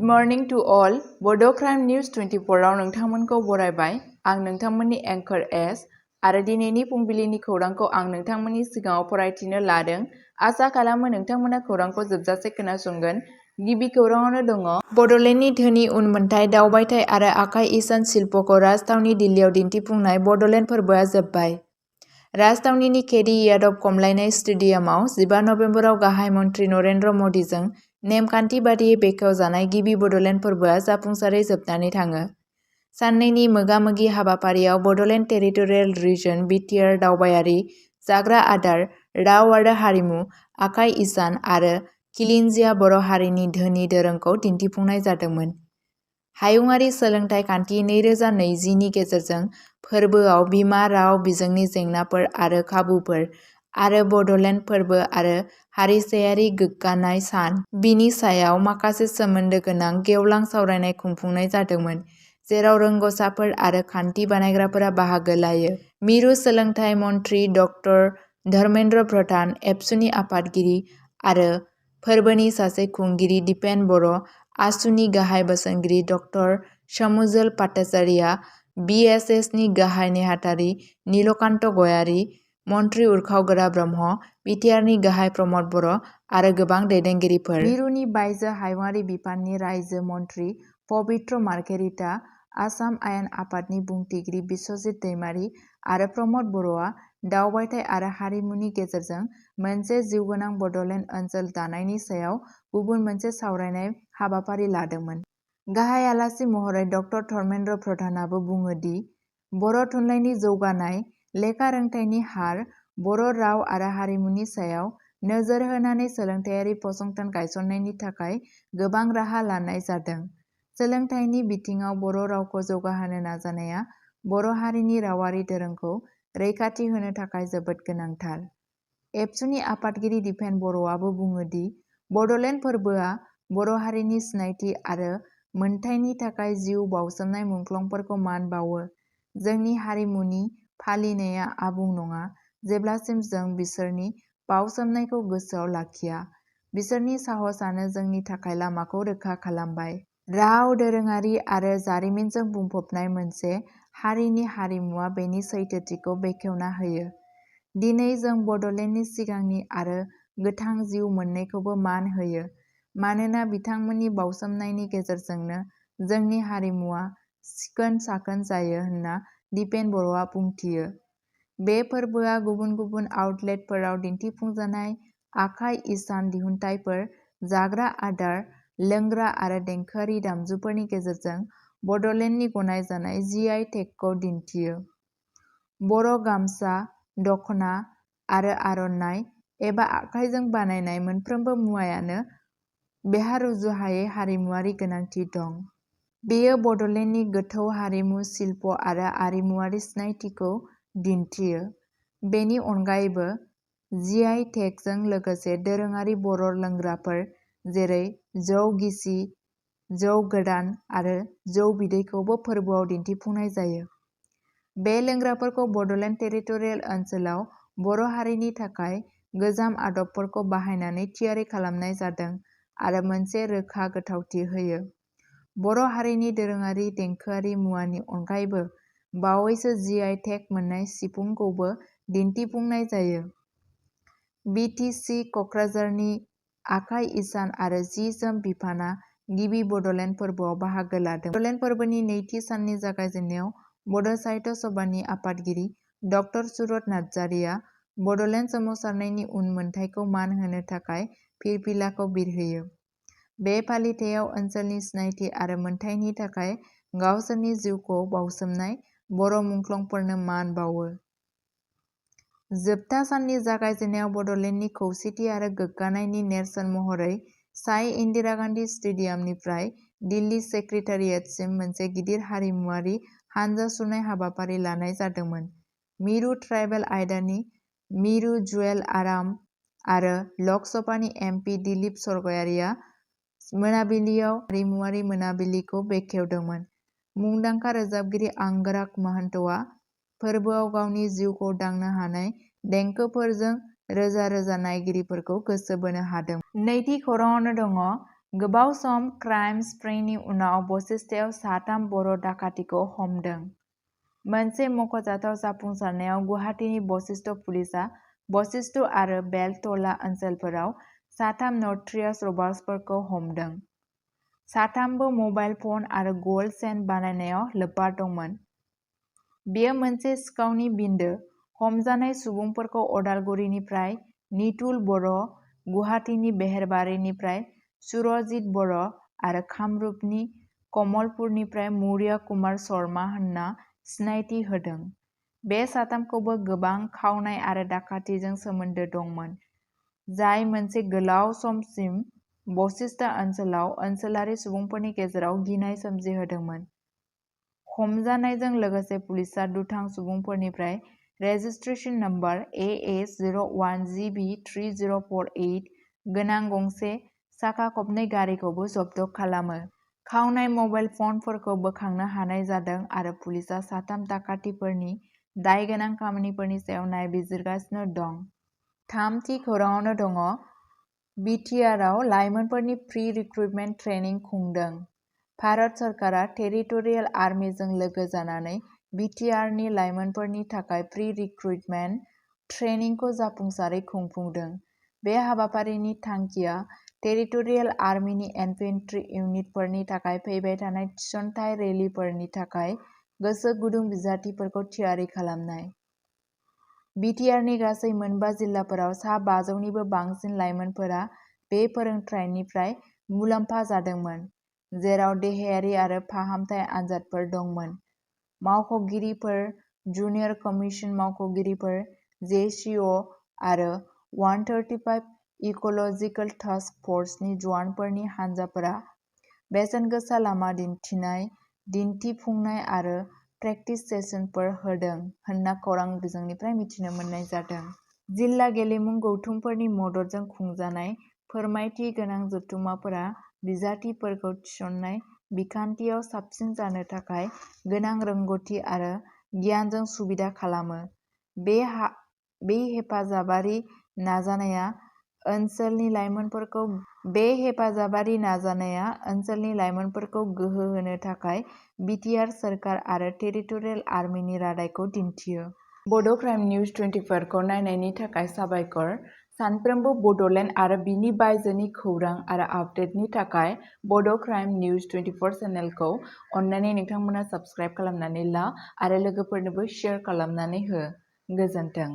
Morning to all बड' crime news 24 आव नोंथांमोनखौ बरायबाय। आं नोंथांमोननि एंकर एस आरो दिनैनि फुंबिलिनि खौरांखौ आं नोंथांमोननि सिगाङाव फरायथिनो लादों। आसा खालामो नोंथांमोना खौरांखौ जोबजासे खोनासंगोन। गिबि खौराङावनो दङ बड'लेण्डनि धोनि उनमोनथाइ दावबायथाय आरो आखाइ इसान शिल्पखौ राजथावनि दिल्लीयाव दिन्थिफुंनाय बड'लेण्ड फोरबोआ जोबबाय। राजथावनिनि केडी यादव खमलायनाय स्टेडियामाव 15 नबेम्बराव गाहाय मन्थ्रि नरेन्द्र मदिजों नेमखान्थि बादियै बेखेवजानाय गिबि बड'लेण्ड फोरबोआ जाफुंसारै जोबनानै थाङो। साननैनि मोगा-मोगि हाबाफारियाव बड'लेण्ड टेरिटरियेल रिजन (बिटिआर) दावबायारि, जाग्रा आदार, राव आरो हारिमु, आखाइ इसान आरो खिलिनजिया बर' हारिनि धोनि दोरोंखौ दिन्थिफुंनाय जादोंमोन। हायुंआरि सोलोंथाइ खान्थि 2020 नि गेजेरजों फोरबोआव बिमा राव बिजोंनि जेंनाफोर आरो खाबुफोर आरो बड'लेण्ड फोरबो आरो हारिसायारि गोग्गानाय सान बिनि सायाव माखासे सोमोन्दो गोनां गेवलां सावरायनाय खुंफुंनाय जादोंमोन, जेराव रोंग'साफोर आरो खान्थि बानायग्राफोरा बाहागो लायो। मिरु सोलोंथाइ मन्थ्रि ड. धर्मेन्द्र प्रधान, एबसुनि आफादगिरि आरो फोरबोनि सासे खुंगिरि दिपेन बर', आसुनि गाहाय बोसोनगिरि ड. समुजल भट्टाचार्यआ, BSSनि गाहाय नेहाथारि नीलकान्त गयारी, मन्थ्रि उरखावगोरा ब्रह्म, बिटिआरनि गाहाय प्रमद बर' आरो गोबां दैदेनगिरिफोर। मिरुनि बायजो हायुंआरि बिफाननि रायजो मन्थ्रि पबित्र मार्घेरिटा, आसाम आयेन आफादनि बुंथिगिरि बिस्वजित दैमारी आरो प्रमद बर'आ दावबायथाय आरो हारिमुनि गेजेरजों मोनसे जिउगोनां बड'लेण्ड ओनसोल दानायनि सायाव गुबुन मोनसे सावरायनाय हाबाफारि लादोंमोन। गाहाय आलासि महरै ड. धर्मेन्द्र प्रधानआबो बुङो दि बर' थुनलाइनि जौगानाय, लेखा रोंथाइनि हार, बर' राव आरो हारिमुनि सायाव नोजोर होनानै सोलोंथाइयारि फसंथान गायसननायनि थाखाय गोबां राहा लानाय जादों। सोलोंथाइनि बिथिङाव बर' रावखौ जौगाहोनो नाजानाया बर' हारिनि रावारि दोरोंखौ रैखाथि होनो थाखाय जोबोद गोनांथार। एबसुनि आफादगिरि दिपेन बर'आबो बुङो दि बड'लेण्ड फोरबोआ बर' हारिनि सिनायथि आरो मोनथायनि थाखाय जिउ बाउसोमनाय मुंख्लंफोरखौ मान बावो। जोंनि हारिमुनि फालिनाया आबुं नङा जेब्लासिम जों बिसोरनि बाउसोमनायखौ गोसोआव लाखिया। बिसोरनि साहसआनो जोंनि थाखाय लामाखौ रोखा खालामबाय। राव, दोरोङारि आरो जारिमिनजों बुंफबनाय मोनसे हारिनि हारिमुआ बेनि सैथोथिखौ बेखेवना होयो। दिनै जों बड'लेण्डनि सिगांनि आरो गोथां जिउ मोन्नैखौबो मान होयो, मानोना बिथांमोननि बाउसोमनायनि गेजेरजोंनो जोंनि हारिमुआ सिखोन-साखोन जायो होनना दिपेन बर'आ बुंथियो। बे फोरबोआ गुबुन गुबुन आउटलेटफोराव दिन्थिफुंजानाय आखाइ इसान दिहुनथायफोर, जाग्रा आदार, लोंग्रा आरो देंखोआरि दामजुफोरनि गेजेरजों बड'लेण्डनि गनायजानाय GI टेगखौ दिन्थियो। बर' गामसा, दख'ना आरो आर'नाइ एबा आखाइजों बानायनाय मोनफ्रोमबो मुवायानो बेहा रुजुहायै हारिमुआरि गोनांथि दं। बेयो बड'लेण्डनि गोथौ हारिमु, शिल्प आरो आरिमुआरि सिनायथिखौ दिन्थियो। बेनि अनगायैबो, GI टेगजों लोगोसे दोरोङारि बर' लोंग्राफोर जेरै जौ गिसि, जौ गोरान आरो जौ बिदैखौबो फोरबोआव दिन्थिफुंनाय जायो। बे लोंग्राफोरखौ बड'लेण्ड टेरिटरियेल ओनसोलाव बर' हारिनि थाखाय गोजाम आदबफोरखौ बाहायनानै थियारि खालामनाय जादों आरो मोनसे रोखा गोथावथि होयो। बर' हारिनि दोरोङारि देंखोआरि मुवानि अनगायैबो बावैसो GI टेग मोननाय सिफुंखौबो दिन्थिफुंनाय जायो। BTC क'क्राझारनि आखाइ इसान आरो जि-जोम बिफानआ गिबि बड'लेण्ड फोरबोआव बाहागो लादों। बड'लेण्ड फोरबोनि नैथि साननि जागायजेन्नायाव बड' साहित्य सभानि आफादगिरि ड. सुरत नार्जारिया बड'लेण्ड सोमावसारनायनि उनमोनथाइखौ मान होनो थाखाय फिरफिलाखौ बिरहोयो। बे फालिथायाव ओनसोलनि सिनायथि आरो मोनथायनि थाखाय गावसोरनि जिउखौ बाउसोमनाय बर' मुंख्लंफोरनो मान बावो। जोबथा साननि जागायजेन्नायाव बड'लेण्डनि खौसेथि आरो गोग्गानायनि नेरसोन महरै साइ इन्दिरा गान्धी स्टेडियामनिफ्राय दिल्ली सेक्रेटारियेटसिम मोनसे गिदिर हारिमुआरि हानजा सुरनाय हाबाफारि लानाय जादोंमोन। मिरु ट्राइबेल आयदानि मिरु जुवेल आराम आरो लक सभानि MP दिलीप सरगयारीआ मोनाबिलियाव हारिमुआरि मोनाबिलिखौ बेखेवदोंमोन। मुंदांखा रोजाबगिरि आंगोराग महन्तआ फोरबोआव गावनि जिउखौ दांनो हानाय देंखोफोरजों रोजा रोजा नायगिरिफोरखौ गोसो बोनो हादों। नैथि खौराङावनो दङ गोबाव सम क्राइम स्प्रेनि उनाव बशिष्टआव साथाम बर' दाखाथिखौ हमदों। मोनसे मख'जाथाव जाफुंसारनायाव गुवाहाटीनि बशिष्ट पुलिसआ बशिष्ट आरो बेलतला ओनसोलफोराव साथाम नटरियास रबार्सफोरखौ हमदों। साथामबो मबाइल फन आरो गल्ड चेन बानायनायाव लोब्बा दंमोन। बेयो मोनसे सिखावनि बिन्दो। हमजानाय सुबुंफोरखौ अदालगुरिनिफ्राय नितुल बर', गुवाहाटीनि बेहेरबारिनिफ्राय सुरजित बर' आरो कामरुपनि कमलपुरनिफ्राय मौर्य कुमार शर्मा होनना सिनायथि होदों। बे साथामखौबो गोबां खावनाय आरो दाखाथिजों सोमोन्दो दंमोन, जाय मोनसे गोलाव समसिम बशिष्ट ओनसोलाव ओनसोलारि सुबुंफोरनि गेजेराव गिनाय सोमजिहोदोंमोन। हमजानायजों लोगोसे पुलिसआ दुथां सुबुंफोरनिफ्राय रेजिस्ट्रेशन नम्बर AS01GB3048 गोनां गंसे साखा खबनै गारिखौबो जब्द खालामो। खावनाय मबाइल फनफोरखौ बोखांनो हानाय जादों आरो पुलिसआ साथाम दाखाथिफोरनि दायगोनां खामानिफोरनि सायाव नायबिजिरगासिनो दं। थामथि खौराङावनो दङ। बिटिआरआव लाइमोनफोरनि प्रि रिक्रुटमेन्ट ट्रेनिं खुंदों। भारत सरकारा टेरिटरियेल आर्मिजों लोगो जानानै बिटिआरनि लाइमोनफोरनि थाखाय प्रि रिक्रुटमेन्ट ट्रेनिंखौ जाफुंसारै खुंफुंदों। बे हाबाफारिनि थांखिया टेरिटरियेल आर्मिनि इनफेन्ट्रि इउनिटफोरनि थाखाय फैबाय थानाय थिसनथाइ रेलिफोरनि थाखाय गोसो गुदुं बिजाथिफोरखौ थियारि खालामनाय। बिटिआरनि गासै मोनबा जिल्लाफोराव सा 500निबो बांसिन लाइमोनफोरा बे फोरोंथायनिफ्राय मुलाम्फा जादोंमोन, जेराव देहायारि आरो फाहामथाय आनजादफोर दंमोन। मावख'गिरिफोर, जुनियर कमिसन मावख'गिरिफोर, जेसिअ आरो 135 इक'लजिकेल टास्क फर्सनि जवानफोरनि हानजाफोरा बेसेनगोसा लामा दिन्थिनाय, दिन्थिफुंनाय आरो प्रेक्टिस सेसनफोर होदों होनना खौरां बिजोंनिफ्राय मिथिनो मोननाय जादों। जिल्ला गेलेमु गौथुमफोरनि मददजों खुंजानाय फोरमायथि गोनां जथुम्माफोरा बिजाथिफोरखौ थिसननाय बिखान्थियाव साबसिन जानो थाखाय गोनां रोंग'थि आरो गियानजों सुबिदा खालामो। बे हेफाजाबारि नाजानाया ओनसोलनि लाइमोनफोरखौ गोहो होनो थाखाय बिटिआर सोरखार आरो टेरिटरियेल आर्मिनि रादायखौ दिन्थियो। बड' क्राइम निउज 24 खौ नायनायनि थाखाय साबायखर। सानफ्रोमबो बड'लेण्ड आरो बिनि बायजोनि खौरां आरो आपडेटनि थाखाय बड' क्राइम निउज 24 चेनेलखौ अननानै नोंथांमोना साबस्क्राइब खालामनानै ला आरो लोगोफोरनोबो शेयार खालामनानै हो। गोजोन्थों।